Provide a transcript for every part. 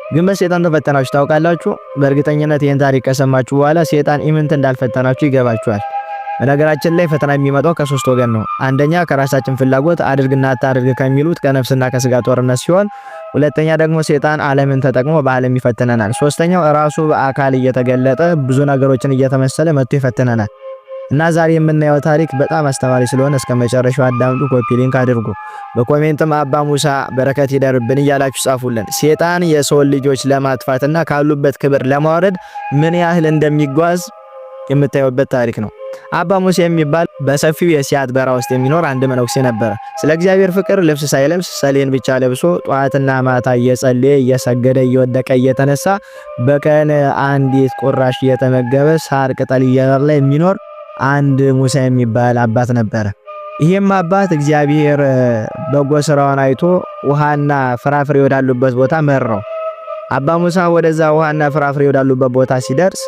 ግን በሴጣን ተፈተናችሁ ታውቃላችሁ? በእርግጠኝነት ይህን ታሪክ ከሰማችሁ በኋላ ሴጣን ኢምንት እንዳልፈተናችሁ ይገባችኋል። በነገራችን ላይ ፈተና የሚመጣው ከሶስት ወገን ነው። አንደኛ ከራሳችን ፍላጎት አድርግና አታድርግ ከሚሉት ከነፍስና ከስጋ ጦርነት ሲሆን፣ ሁለተኛ ደግሞ ሴጣን ዓለምን ተጠቅሞ በዓለም ይፈትነናል። ሶስተኛው ራሱ በአካል እየተገለጠ ብዙ ነገሮችን እየተመሰለ መጥቶ ይፈትነናል። እና ዛሬ የምናየው ታሪክ በጣም አስተማሪ ስለሆነ እስከ መጨረሻው አዳምጡ፣ copy link አድርጉ። በ comment ም አባ ሙሳ በረከት ይደርብን እያላችሁ ጻፉልን። ሴጣን የሰውን ልጆች ለማጥፋትና ካሉበት ክብር ለማውረድ ምን ያህል እንደሚጓዝ የምታዩበት ታሪክ ነው። አባ ሙሴ የሚባል በሰፊው የሲያት በረሃ ውስጥ የሚኖር አንድ መነኩሴ ነበረ። ስለ እግዚአብሔር ፍቅር ልብስ ሳይለብስ ሰሌን ብቻ ለብሶ ጠዋትና ማታ እየጸለየ፣ እየሰገደ፣ እየወደቀ፣ እየተነሳ በቀን አንዲት ቁራሽ እየተመገበ ሳር ቅጠል እየበላ የሚኖር አንድ ሙሴ የሚባል አባት ነበረ። ይህም አባት እግዚአብሔር በጎ ስራውን አይቶ ውሃና ፍራፍሬ ወዳሉበት ቦታ መራው። አባ ሙሳ ወደዛ ውሃና ፍራፍሬ ወዳሉበት ቦታ ሲደርስ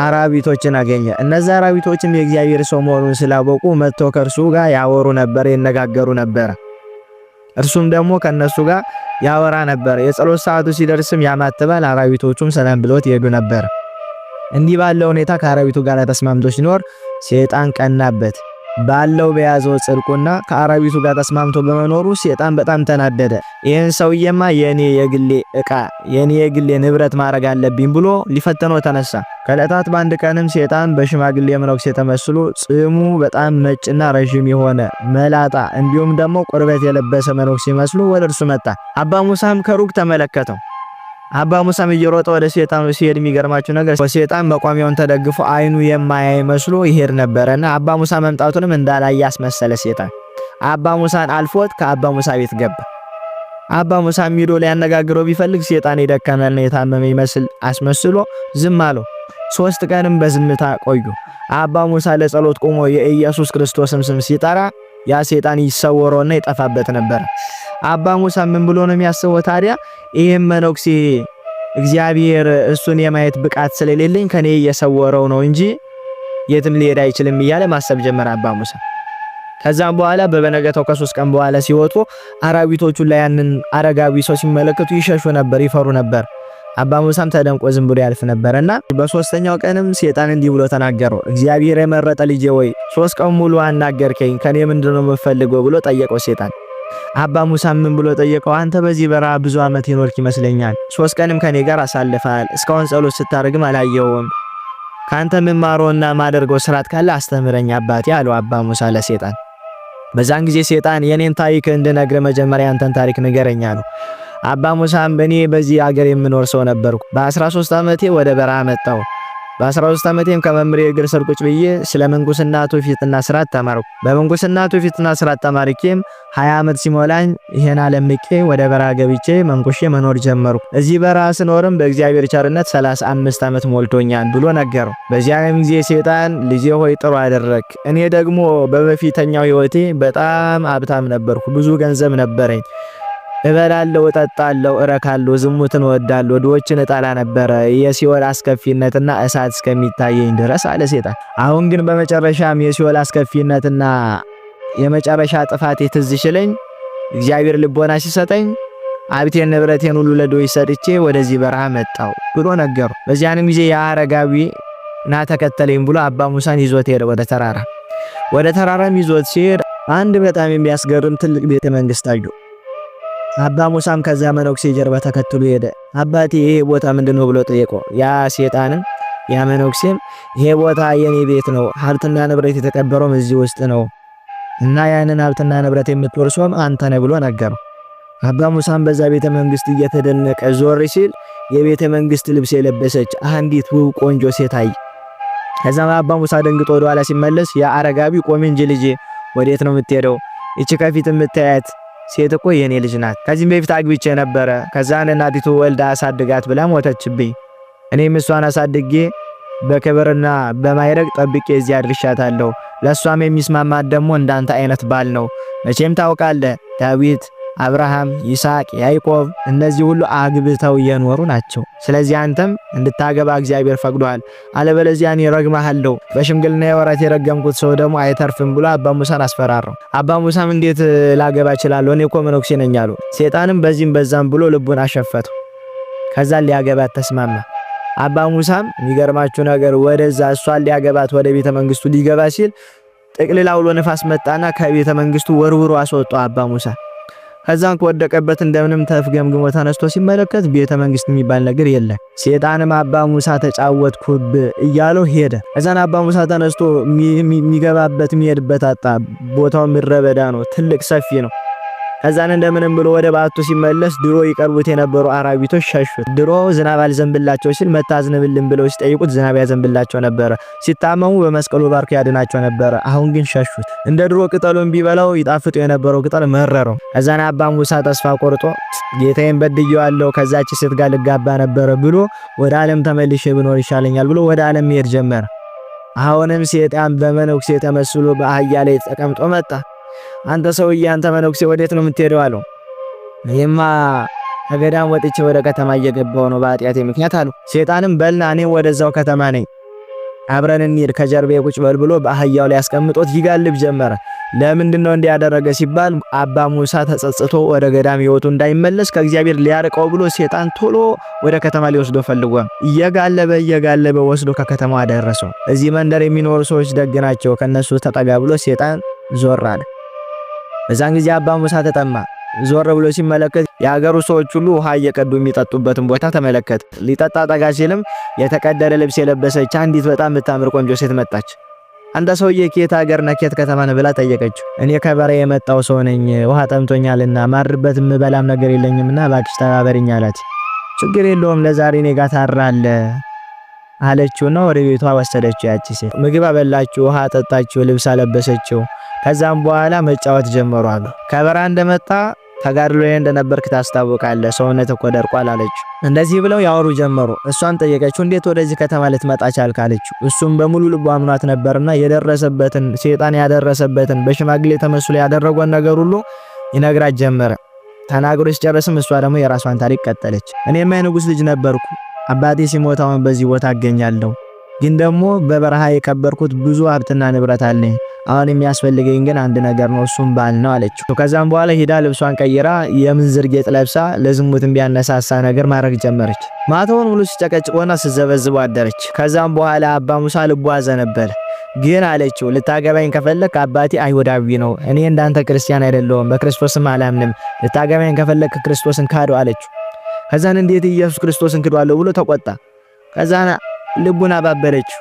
አራዊቶችን አገኘ። እነዛ አራዊቶችም የእግዚአብሔር ሰው መሆኑን ስላወቁ መጥቶ ከእርሱ ጋር ያወሩ ነበር፣ ይነጋገሩ ነበር። እርሱም ደግሞ ከነሱ ጋር ያወራ ነበር። የጸሎት ሰዓቱ ሲደርስም ያማትባል። አራዊቶቹም ሰላም ብሎት ይሄዱ ነበር። እንዲህ ባለ ሁኔታ ከአራዊቱ ጋር ተስማምቶ ሲኖር ሴጣን ቀናበት። ባለው በያዘው ጽድቁና ከአራዊቱ ጋር ተስማምቶ በመኖሩ ሴጣን በጣም ተናደደ። ይህን ሰውዬማ የኔ የግሌ እቃ የኔ የግሌ ንብረት ማድረግ አለብኝ ብሎ ሊፈተነው ተነሳ። ከዕለታት በአንድ ቀንም ሴጣን በሽማግሌ መነኩሴ ተመስሎ ጽሙ በጣም ነጭና ረዥም የሆነ መላጣ እንዲሁም ደግሞ ቁርበት የለበሰ መነኩሴ መስሎ ወደ እርሱ መጣ። አባ ሙሳም ከሩቅ ተመለከተው። አባ ሙሳም እየሮጠ ወደ ሴጣኑ ሲሄድ የሚገርማችሁ ነገር ሴጣን መቋሚያውን ተደግፎ አይኑ የማያይ መስሎ ይሄድ ነበረና አባ ሙሳ መምጣቱንም እንዳላየ አስመሰለ። ሴጣን አባ ሙሳን አልፎት ከአባ ሙሳ ቤት ገባ። አባ ሙሳም ሂዶ ሊያነጋግረው ቢፈልግ ሴጣን የደከመና የታመመ ይመስል አስመስሎ ዝም አለው። 3 ቀንም በዝምታ ቆዩ። አባ ሙሳ ለጸሎት ቆሞ የኢየሱስ ክርስቶስን ስም ሲጠራ ያ ሴጣን ይሰወረውና ይጠፋበት ነበር። አባ ሙሳ ምን ብሎ ነው የሚያስበው ታዲያ? ይህም መነኩሴ እግዚአብሔር እሱን የማየት ብቃት ስለሌለኝ ከኔ እየሰወረው ነው እንጂ የትም ሊሄድ አይችልም እያለ ማሰብ ጀመረ አባ ሙሳ። ከዛም በኋላ በበነገታው ከ3 ቀን በኋላ ሲወጡ አራዊቶቹ ላይ ያንን አረጋዊ ሰው ሲመለከቱ ይሸሹ ነበር፣ ይፈሩ ነበር። አባ ሙሳም ተደንቆ ዝም ብሎ ያልፍ ነበርና በሶስተኛው ቀንም ሴጣን እንዲህ ብሎ ተናገረው። እግዚአብሔር የመረጠ ልጄ ወይ 3 ቀን ሙሉ አናገርከኝ፣ ከኔ ምንድነው የምፈልገው ብሎ ጠየቀው ሴጣን። አባ ሙሳ ምን ብሎ ጠየቀው? አንተ በዚህ በረሃ ብዙ ዓመት ይኖርክ ይመስለኛል። 3 ቀንም ከኔ ጋር አሳልፈሃል። እስካሁን ጸሎት ስታደርግም አላየውም። ካንተ ምማሮና ማደርገው ስርዓት ካለ አስተምረኝ አባቴ አለው አባ ሙሳ ለሴጣን። በዛን ጊዜ ሴጣን የኔን ታሪክ እንድነግር መጀመሪያ አንተን ታሪክ ንገረኝ አለው። አባ ሙሳም እኔ በዚህ አገር የምኖር ሰው ነበርኩ። በ13 ዓመቴ ወደ በረሃ መጣሁ። በ13 ዓመቴም ከመምህሬ እግር ስር ቁጭ ብዬ ስለ ምንኩስና ትውፊትና ስርዓት ተማርኩ። በምንኩስና ትውፊትና ስርዓት ተማርኬም 20 ዓመት ሲሞላኝ ይሄን ዓለም ንቄ ወደ በረሃ ገብቼ መንኩሼ መኖር ጀመርኩ። እዚህ በረሃ ስኖርም በእግዚአብሔር ቸርነት 35 ዓመት ሞልቶኛል ብሎ ነገረው። በዚያም ጊዜ ሴጣን ልጄ ሆይ ጥሩ አደረግ። እኔ ደግሞ በበፊተኛው ሕይወቴ በጣም ሀብታም ነበርኩ፣ ብዙ ገንዘብ ነበረኝ፣ እበላለሁ፣ እጠጣለሁ፣ እረካለሁ፣ ዝሙትን እወዳለሁ፣ ድሆችን እጠላ ነበረ የሲኦል አስከፊነትና እሳት እስከሚታየኝ ድረስ አለ ሴጣን። አሁን ግን በመጨረሻም የሲኦል አስከፊነትና የመጨረሻ ጥፋቴ ትዝ ሲለኝ እግዚአብሔር ልቦና ሲሰጠኝ ሀብቴን ንብረቴን ሁሉ ለድሆች ሰጥቼ ወደዚህ በረሃ መጣሁ ብሎ ነገሩ። በዚያንም ጊዜ ያ አረጋዊ ና ተከተለኝ ብሎ አባ ሙሳን ይዞት ሄደ ወደ ተራራ። ወደ ተራራም ይዞት ሲሄድ አንድ በጣም የሚያስገርም ትልቅ ቤተ መንግስት አዩ። አባ ሙሳም ከዛ መነኩሴ ጀርባ ተከትሎ ሄደ። አባቴ ይሄ ቦታ ምንድነው ብሎ ጠየቀው። ያ ሴጣንም ያ መነኩሴም ይሄ ቦታ የኔ ቤት ነው፣ ሀብትና ንብረት የተቀበረውም እዚህ ውስጥ ነው እና ያንን ሀብትና ንብረት የምትወርሰውም አንተ ነህ ብሎ ነገረው። አባ ሙሳም በዛ ቤተ መንግስት እየተደነቀ ዞር ሲል የቤተ መንግስት ልብስ የለበሰች አንዲት ውብ ቆንጆ ሴት አየ። ከዛም አባ ሙሳ ደንግጦ ወደ ኋላ ሲመለስ ያ አረጋዊ ቆም እንጂ ልጄ፣ ወዴት ነው የምትሄደው? ይቺ ከፊት የምታያት ሴት እኮ የኔ ልጅ ናት። ከዚህም በፊት አግብቼ ነበረ። ከዛን እናቲቱ ወልዳ አሳድጋት ብላ ሞተችብኝ። እኔም እሷን አሳድጌ በክብርና በማይረግ ጠብቄ እዚህ አድርሻታለሁ። ለእሷም የሚስማማት ደግሞ እንዳንተ አይነት ባል ነው። መቼም ታውቃለህ ዳዊት፣ አብርሃም፣ ይስሐቅ፣ ያዕቆብ እነዚህ ሁሉ አግብተው የኖሩ ናቸው። ስለዚህ አንተም እንድታገባ እግዚአብሔር ፈቅዷል። አለበለዚያ እኔ ረግመሃለሁ። በሽምግልና የወራት የረገምኩት ሰው ደግሞ አይተርፍም ብሎ አባ ሙሳን አስፈራራው። አባ ሙሳም እንዴት ላገባ እችላለሁ? እኔ እኮ መነኩሴ ነኝ አሉ። ሴጣንም በዚህም በዛም ብሎ ልቡን አሸፈተው። ከዛ ሊያገባት ተስማማ። አባ ሙሳም የሚገርማችሁ ነገር ወደዛ እሷን ሊያገባት ወደ ቤተ መንግስቱ ሊገባ ሲል ጥቅልል አውሎ ነፋስ መጣና ከቤተ መንግስቱ ወርውሮ አስወጣው አባ ሙሳ። ከዛን ከወደቀበት እንደምንም ተፍገምግሞ ተነስቶ ሲመለከት ቤተ መንግስት የሚባል ነገር የለም። ሴጣንም አባ ሙሳ ተጫወትኩብ እያለው ሄደ። ከዛን አባ ሙሳ ተነስቶ የሚገባበት የሚሄድበት አጣ። ቦታው ምድረ በዳ ነው፣ ትልቅ ሰፊ ነው። ከዛን እንደምንም ብሎ ወደ ባቱ ሲመለስ ድሮ ይቀርቡት የነበሩ አራዊቶች ሸሹት። ድሮ ዝናብ አልዘንብላቸው ሲል መታዝንብልን ብለው ሲጠይቁት ዝናብ ያዘንብላቸው ነበረ። ሲታመሙ በመስቀሉ ባርኮ ያድናቸው ነበረ። አሁን ግን ሸሹት። እንደ ድሮ ቅጠሉን ቢበላው ይጣፍጡ የነበረው ቅጠል መረረው። ከዛን አባ ሙሳ ተስፋ ቆርጦ ጌታዬን በድየዋለሁ፣ ከዛች ሴት ጋር ልጋባ ነበረ ብሎ ወደ ዓለም ተመልሼ ብኖር ይሻለኛል ብሎ ወደ ዓለም መሄድ ጀመረ። አሁንም ሴጣን በመነኩሴ ተመስሎ በአህያ ላይ ተቀምጦ መጣ። አንተ ሰውዬ፣ አንተ መነኩሴ ወዴት ነው የምትሄደው? አለው። ይህማ ከገዳም ወጥቼ ወደ ከተማ እየገባው ነው በኃጢአቴ ምክንያት አሉ። ሴጣንም በልና እኔ ወደዛው ከተማ ነኝ፣ አብረን እንሂድ፣ ከጀርባዬ ቁጭ በል ብሎ በአህያው ላይ አስቀምጦት ይጋልብ ጀመረ። ለምንድን ነው እንዲያደረገ ሲባል አባ ሙሳ ተጸጽቶ ወደ ገዳም ህይወቱ እንዳይመለስ ከእግዚአብሔር ሊያርቀው ብሎ ሴጣን ቶሎ ወደ ከተማ ሊወስዶ ፈልጎ እየጋለበ እየጋለበ ወስዶ ከከተማው አደረሰው። እዚህ መንደር የሚኖሩ ሰዎች ደግ ናቸው፣ ከነሱ ተጠጋ ብሎ ሴጣን ዞር አለ። በዛን ጊዜ አባ ሙሳ ተጠማ። ዞር ብሎ ሲመለከት የሀገሩ ሰዎች ሁሉ ውሃ እየቀዱ የሚጠጡበትን ቦታ ተመለከተ። ሊጠጣ ጠጋ ሲልም የተቀደደ ልብስ የለበሰች አንዲት በጣም የምታምር ቆንጆ ሴት መጣች። አንተ ሰውዬ ከየት ሀገር ነህ? ከየት ከተማ ነህ? ብላ ጠየቀችው። እኔ ከበረ የመጣው ሰው ነኝ፣ ውሃ ጠምቶኛልና ማድርበት የምበላም ነገር የለኝምና እባክሽ ተባበሪኝ አላት። ችግር የለውም ለዛሬ እኔ ጋር ታድራለህ አለችውና ወደ ቤቷ ወሰደችው። ያቺ ሴት ምግብ አበላችው፣ ውሃ አጠጣችው፣ ልብስ አለበሰችው። ከዛም በኋላ መጫወት ጀመሩ አሉ። ከበረሃ እንደመጣ ተጋድሎ ላይ እንደነበርክ ታስታውቃለህ፣ ሰውነት እኮ ደርቋል አለችው። እንደዚህ ብለው ያወሩ ጀመሩ። እሷም ጠየቀችው፣ እንዴት ወደዚህ ከተማ ልትመጣ ቻልክ አለችው። እሱም በሙሉ ልቡ አምኗት ነበርና የደረሰበትን ሴጣን ያደረሰበትን በሽማግሌ ተመስሎ ያደረገውን ነገር ሁሉ ይነግራት ጀመረ። ተናግሮ ሲጨርስም እሷ ደግሞ የራሷን ታሪክ ቀጠለች። እኔማ የንጉስ ልጅ ነበርኩ። አባቴ ሲሞት አሁን በዚህ ቦታ አገኛለሁ። ግን ደግሞ በበረሃ የቀበርኩት ብዙ ሀብትና ንብረት አለኝ። አሁን የሚያስፈልገኝ ግን አንድ ነገር ነው፣ እሱም ባል ነው አለችው። ከዛም በኋላ ሂዳ ልብሷን ቀይራ የምንዝር ጌጥ ለብሳ ለዝሙት ቢያነሳሳ ነገር ማድረግ ጀመረች። ማታውን ሙሉ ሲጨቀጭቆና ስዘበዝበው አደረች። ከዛም በኋላ አባ ሙሳ ልቧ አዘነበለ። ግን አለችው ልታገባኝ ከፈለክ አባቴ አይሁዳዊ ነው፣ እኔ እንዳንተ ክርስቲያን አይደለሁም፣ በክርስቶስም አላምንም። ልታገባኝ ከፈለክ ክርስቶስን ካዱ አለችው። ከዛን እንዴት ኢየሱስ ክርስቶስን ክዷለሁ ብሎ ተቆጣ። ከዛን ልቡን አባበለችው።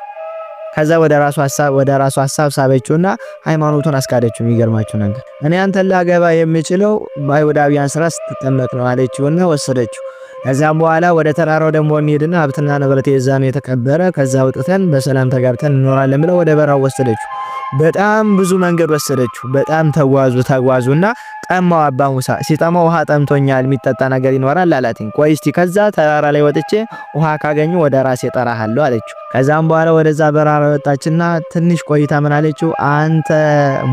ከዛ ወደ ራሱ ሐሳብ ወደ ራሱ ሐሳብ ሳበችውና ሃይማኖቱን አስካደችው። የሚገርማችሁ ነገር እኔ አንተን ላገባ የምችለው በአይሁዳውያን ስራ ስትጠመቅ ነው አለችውና ወሰደችው። ከዛም በኋላ ወደ ተራራው ደግሞ እንሂድና ሀብትና ንብረት የዛን የተቀበረ ከዛ አውጥተን በሰላም ተጋብተን እንኖራለን ብለው ወደ በረሃው ወሰደችው። በጣም ብዙ መንገድ ወሰደችው። በጣም ተጓዙ ተጓዙና ጠማው። አባ ሙሳ ሲጠማው ውሃ ጠምቶኛል፣ የሚጠጣ ነገር ይኖራል አላትኝ። ቆይ እስቲ ከዛ ተራራ ላይ ወጥቼ ውሃ ካገኙ ወደ ራሴ ጠራሃለሁ አለችው። ከዛም በኋላ ወደዛ በረሃ ወጣችና ትንሽ ቆይታ ምን አለችው? አንተ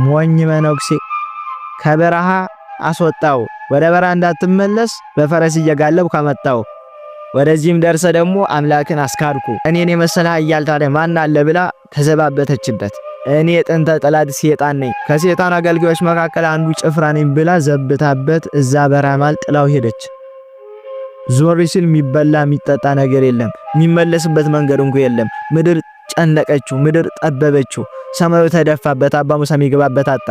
ሞኝ መነኩሴ ከበረሃ አስወጣው፣ ወደ በረሃ እንዳትመለስ በፈረስ እየጋለብኩ አመጣው። ወደዚህም ደርሰ ደግሞ አምላክን አስካድኩ። እኔን የመሰለ ኃያል ታዲያ ማን አለ ብላ ተዘባበተችበት። እኔ የጥንተ ጠላት ሴጣን ነኝ፣ ከሴጣን አገልጋዮች መካከል አንዱ ጭፍራ ነኝ ብላ ዘብታበት እዛ በረሃ መሃል ጥላው ሄደች። ዞር ሲል የሚበላ የሚጠጣ ነገር የለም። የሚመለስበት መንገድ እንኳ የለም። ምድር ጨነቀችው፣ ምድር ጠበበችው፣ ሰማዩ ተደፋበት። አባ ሙሳ የሚገባበት አጣ።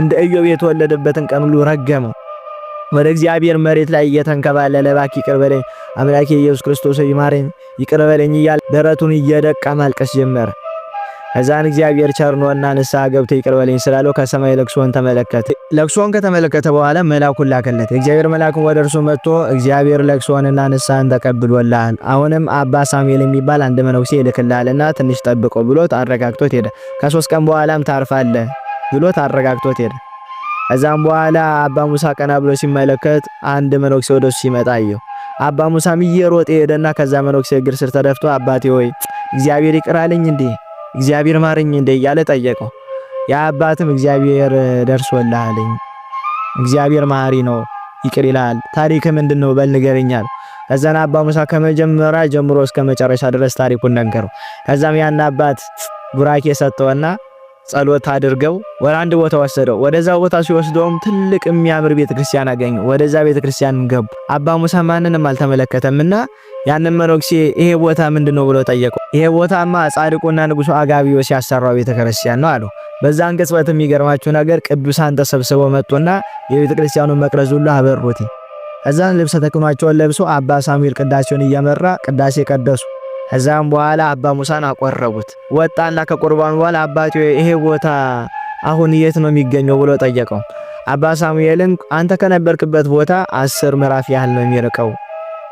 እንደ ኢዮብ የተወለደበትን ቀን ሁሉ ረገመው። ወደ እግዚአብሔር መሬት ላይ እየተንከባለለ እባክህ ይቅር በለኝ አምላኬ ኢየሱስ ክርስቶስ ይማረኝ፣ ይቅር በለኝ እያለ ደረቱን እየደቃ ማልቀስ ጀመረ። ከዛን እግዚአብሔር ቸርኖና ንስሐ ገብቶ ይቅር በለኝ ስላለው ከሰማይ ለቅሶን ተመለከተ። ለቅሶን ከተመለከተ በኋላ መልአኩን ላከለት። እግዚአብሔር መልአኩን ወደ እርሱ መጥቶ እግዚአብሔር ለቅሶንና ንስሐን ተቀብሎልሃል፣ አሁንም አባ ሳሙኤል የሚባል አንድ መነኩሴ ይልክልሃልና ትንሽ ጠብቆ ብሎት አረጋግቶት ሄደ። ከ3 ቀን በኋላም ታርፋለህ ብሎት አረጋግቶት ሄደ። ከዛም በኋላ አባ ሙሳ ቀና ብሎ ሲመለከት አንድ መነኩሴ ወደሱ ሲመጣ አየው። አባ ሙሳም እየሮጠ ሄደና ከዛ መነኩሴ እግር ስር ተደፍቶ አባቴ ሆይ እግዚአብሔር ይቅር አለኝ እንዴ? እግዚአብሔር ማረኝ እንዴ? እያለ ጠየቀው። ያ አባትም እግዚአብሔር ደርሶልሃልኝ፣ እግዚአብሔር መሐሪ ነው፣ ይቅር ይልሃል። ታሪክ ምንድነው? በል ንገረኛል። ከዛን አባ ሙሳ ከመጀመሪያ ጀምሮ እስከ መጨረሻ ድረስ ታሪኩን ነገረው። ከዛም ያን አባት ቡራኬ ሰጠውና ጸሎት አድርገው ወደ አንድ ቦታ ወሰደው። ወደዛ ቦታ ሲወስደውም ትልቅ የሚያምር ቤተክርስቲያን አገኙ። ወደዛ ቤተክርስቲያን ገቡ። አባ ሙሳ ማንንም አልተመለከተምና ያንን መነኩሴ ይሄ ቦታ ምንድነው ብሎ ጠየቀው። ይሄ ቦታማ ጻድቁና ንጉሱ አጋቢዮስ ያሰራው ቤተክርስቲያን ነው አለው። በዛን ቅጽበት የሚገርማችሁ ነገር ቅዱሳን ተሰብስበው መጡና የቤተክርስቲያኑን መቅረዝ ሁሉ አበሩት። ከዛን ልብሰ ተክህኗቸውን ለብሶ አባ ሳሙኤል ቅዳሴውን እየመራ ቅዳሴ ቀደሱ። ከዛም በኋላ አባ ሙሳን አቆረቡት። ወጣና ከቁርባኑ በኋላ አባቴ ይሄ ቦታ አሁን የት ነው የሚገኘው ብሎ ጠየቀው። አባ ሳሙኤልም አንተ ከነበርክበት ቦታ 10 ምዕራፍ ያህል ነው የሚርቀው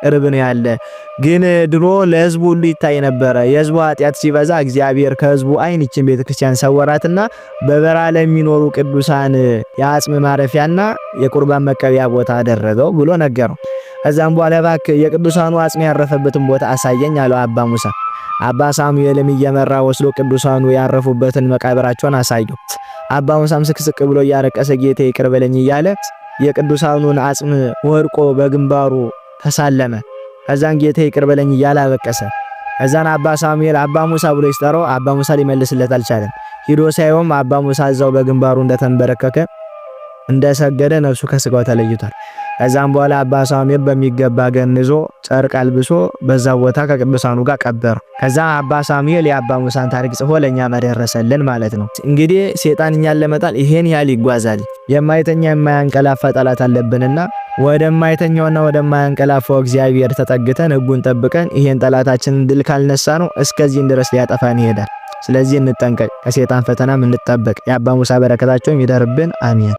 ቅርብ ነው ያለ። ግን ድሮ ለህዝቡ ሁሉ ይታይ ነበረ። የህዝቡ ኃጢአት ሲበዛ እግዚአብሔር ከህዝቡ ዓይን ይችን ቤተክርስቲያን ሰወራትና በበረሃ ለሚኖሩ ቅዱሳን የአጽም ማረፊያና የቁርባን መቀበያ ቦታ አደረገው ብሎ ነገረው። ከዛም በኋላ እባክህ የቅዱሳኑ አጽም ያረፈበትን ቦታ አሳየኝ አለው አባ ሙሳ። አባ ሳሙኤልም እየመራ ወስዶ ቅዱሳኑ ያረፉበትን መቃብራቸውን አሳየው። አባ ሙሳም ስቅስቅ ብሎ እያለቀሰ ጌቴ ይቅር በለኝ እያለ የቅዱሳኑን አጽም ወድቆ በግንባሩ ተሳለመ። ከዛን ጌቴ ይቅር በለኝ እያለ አለቀሰ። ከዛን አባ ሳሙኤል አባ ሙሳ ብሎ ይስጠራው አባ ሙሳ ሊመልስለት አልቻለም። ሂዶ ሳይሆን አባ ሙሳ እዛው በግንባሩ እንደተንበረከከ እንደሰገደ ነፍሱ ከስጋው ተለይቷል። ከዛም በኋላ አባ ሳሙኤል በሚገባ ገንዞ ጨርቅ አልብሶ በዛ ቦታ ከቅዱሳኑ ጋር ቀበረ። ከዛ አባ ሳሙኤል የአባ ሙሳን ታሪክ ጽፎ ለኛ መደረሰልን ማለት ነው። እንግዲህ ሴጣን እኛን ለመጣል ይሄን ያህል ይጓዛል። የማይተኛ የማያንቀላፋ ጠላት አለብንና ወደማይተኛውና ወደማያንቀላፋው እግዚአብሔር ተጠግተን ሕጉን ጠብቀን ይሄን ጠላታችንን ድል ካልነሳ ነው እስከዚህን ድረስ ሊያጠፋን ይሄዳል። ስለዚህ እንጠንቀቅ፣ ከሴጣን ፈተናም እንጠበቅ። የአባ ሙሳ በረከታቸውም ይደርብን። አሜን።